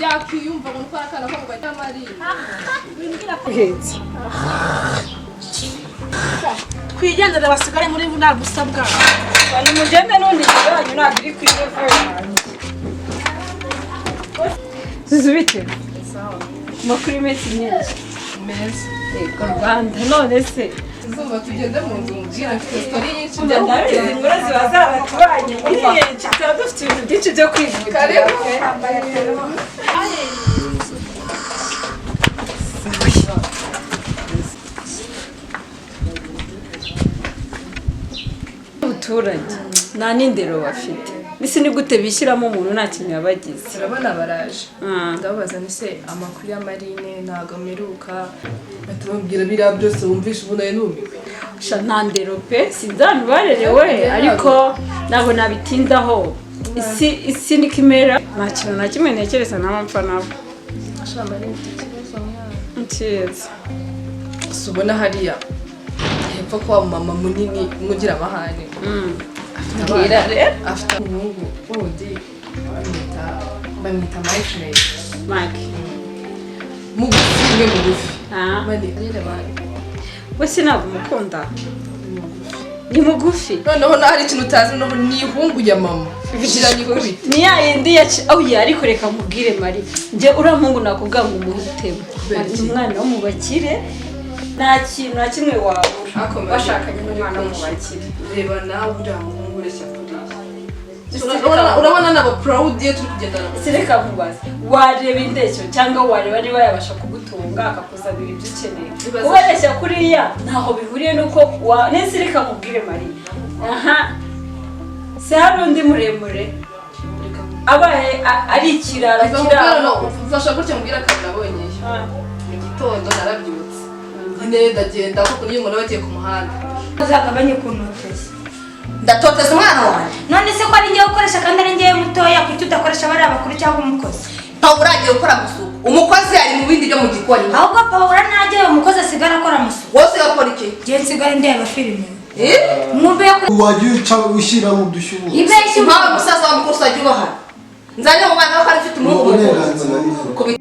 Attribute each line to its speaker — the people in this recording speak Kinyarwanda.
Speaker 1: Yakwiyumva ngo nuko ari akana ko mu banyamari.
Speaker 2: Uhetse.
Speaker 3: Twigendere, basigare muri buriya busa bwabo.
Speaker 2: Nimugende, n'undi yanyu ntabwo iri ku ilevel yanjye. Zuzubite amakuru y'iminsi myinshi.
Speaker 1: Meza.
Speaker 2: Yego Rwanda, none se?
Speaker 1: Izuba, tugende mu nzu mubwira, mfite story nyinshi.
Speaker 2: Ndabizi, inkuru ziba zaratubanye nyinshi, tuba dufite ibintu byinshi byo kwivugira.
Speaker 1: Karibu.
Speaker 2: Pe. Abaturage nta n'indero bafite. Mbese ni gute bishyiramo umuntu nta kintu yabagize?
Speaker 1: Urabona baraje.
Speaker 2: Ah.
Speaker 1: Ndababaza ni se amakuru ya Marine, ntabwo ameruka, bahita bambwira biriya byose wumvishe. Ubu nawe numiwe.
Speaker 2: Sha, nta ndero pe, sinzi ahantu barerewe, ariko ntabwo nabitindaho. Isi niko imera, nta kintu na kimwe ntekereza naba mpfa nabo.
Speaker 1: Sha, Marine, mfite ikibazo mwana.
Speaker 2: Nkiza.
Speaker 1: Si ubona hariya hepfo ko wa mama munini umwe ugira amahane afite
Speaker 2: Mbwira
Speaker 1: abana?
Speaker 2: Rero.
Speaker 1: Afite umuhungu wundi bamwita Mike.
Speaker 2: Mike.
Speaker 1: Mugufi, umwe mugufi.
Speaker 2: Ah.
Speaker 1: Mani nyine bani.
Speaker 2: We se ntabwo umukunda? Ni mugufi.
Speaker 1: Noneho naho hari ikintu utazi, noneho ni ihungu ya mama kiranyikubita.
Speaker 2: Ni ya yindi yaci oya. Ariko reka mubwire Mari, njye uriya muhungu nakubwira ngo umuhitemo.
Speaker 1: Beki.
Speaker 2: Ni umwana wo mu bakire, nta kintu na kimwe wabura.
Speaker 1: Ariko Mari,
Speaker 2: Bashakanye n'umwana wo mu bakire.
Speaker 1: Reba nawe uriya muhungu ureshya kuriya. Urabona naba proud iyo turi kugendana.
Speaker 2: Ese reka nkubaze, wareba indeshyo cyangwa wareba niba yabasha kugutunga akakuzanira ibyo ukeneye? Kubareshya kuriya ntaho bihuriye n'uko wa nese. Reka nkubwire Mariya, aha se hari undi muremure abaye ari ikirara kiraro.
Speaker 1: Mfasha gutya mubwira akantu nabonye mu gitondo. Narabyutse nyine ndagenda, kuko niyo umuntu aba agiye ku muhanda.
Speaker 4: Uzagabanye kuntoteza.
Speaker 5: Ndatoteza umwana wanjye?
Speaker 4: None se ko ari ngewe ukoresha kandi ari ngewe mutoya, kuki udakoresha bariya bakuru cyangwa umukozi?
Speaker 5: Pawura agiye gukora amasuku, umukozi ari mu bindi byo mu gikoni.
Speaker 4: Ahubwo Pawura najyayo, umukozi asigara akora amasuku.
Speaker 5: Wose yakora iki?
Speaker 4: Ngewe nsigare ndeba filime.
Speaker 5: Eh?
Speaker 4: Mwumve yo kuri
Speaker 6: Wajya uca ushyira mu dushyubu.
Speaker 4: Ibeshya.
Speaker 5: Nkawe musaza wa mukuru uzajya ubahana, nzajya mu bana ko ari mfite umuhungu mukuru.
Speaker 6: Uburenganzira.
Speaker 5: Kubita.